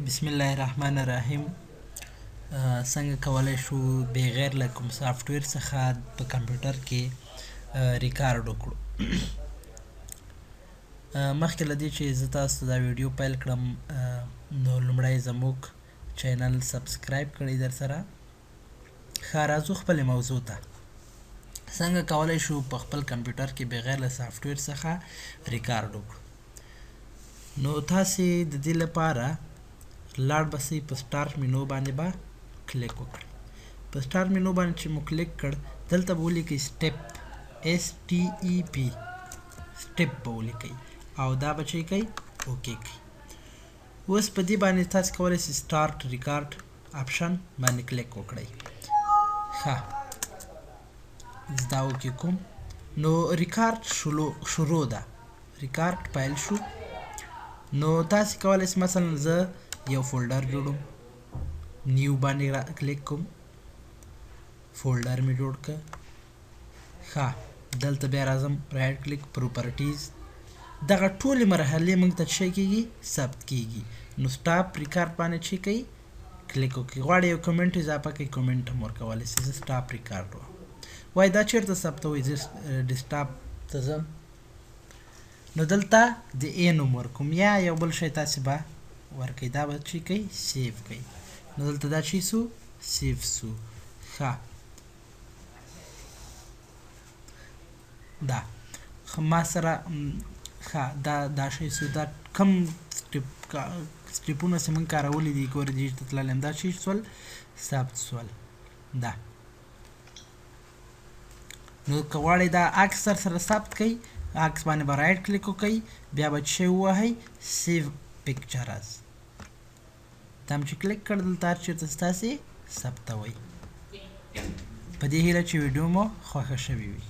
بسم الله الرحمن الرحیم. څنګه کولی شو بغیر له کوم سافټویر څخه په کمپیوټر کې ریکارډ وکړو؟ مخکې له دې چې زه تاسو ته دا ویډیو پیل کړم، نو لومړی زموږ چینل subscribe کړئ در سره. ښه، راځو خپلې موضوع ته. څنګه کولی شو په خپل کمپیوټر کې بغیر له سافټویر څخه ریکارډ وکړو؟ نو تاسې د دې لپاره لاړ به سئ، په start menu باندې به کلیک وکړئ. په start menu باندې چې مو کلیک کړ، دلته به ولیکئ step، S T E P، step به ولیکئ او دا به چې کوئ، okay کوئ. اوس په دې باندې تاسو کولی شئ start record option باندې کلیک وکړئ. ښه، زه دا okay کوم. نو ریکارډ شروع ده، ریکارډ پیل شو. نو تاسو کولی شئ، مثلا زه یو folder جوړوم، new باندې کلیک کوم، folder مې جوړ که. ښه، دلته بیا راځم، right click، properties. دغه ټولې مرحلې موږ ته څه کیږي؟ ثبت کیږي. نو stop record باندې چې کوي کلیک وکړئ. غواړئ یو کومنټ اضافه کړئ، کومنټ هم ورکولی شئ. زه stop record وم وای، دا چېرته ثبتوئ؟ زه desktop ته ځم، نو دلته د ای نوم ورکوم یا یو بل شی تاسې به ورکوئ. دا به چې کوئ، save کوئ. نو دلته دا چې سو، save سو. ښه، دا ما سره ښه دا شی سو. دا کم سټیپونه چې موږ کارولي دي، ګورئ دې ته تللی یم، دا چې سول، ثبت سول. دا نو که غواړئ دا عکس در سره ثبت کړئ، عکس باندې به right click وکړئ، بیا به څه ووهئ؟ save picture as. دا هم چې کلیک کړ، دلته هر چېرته ستاسې ثبتوئ. په دې هیله چې ویډیو مو خوښه شوې وي.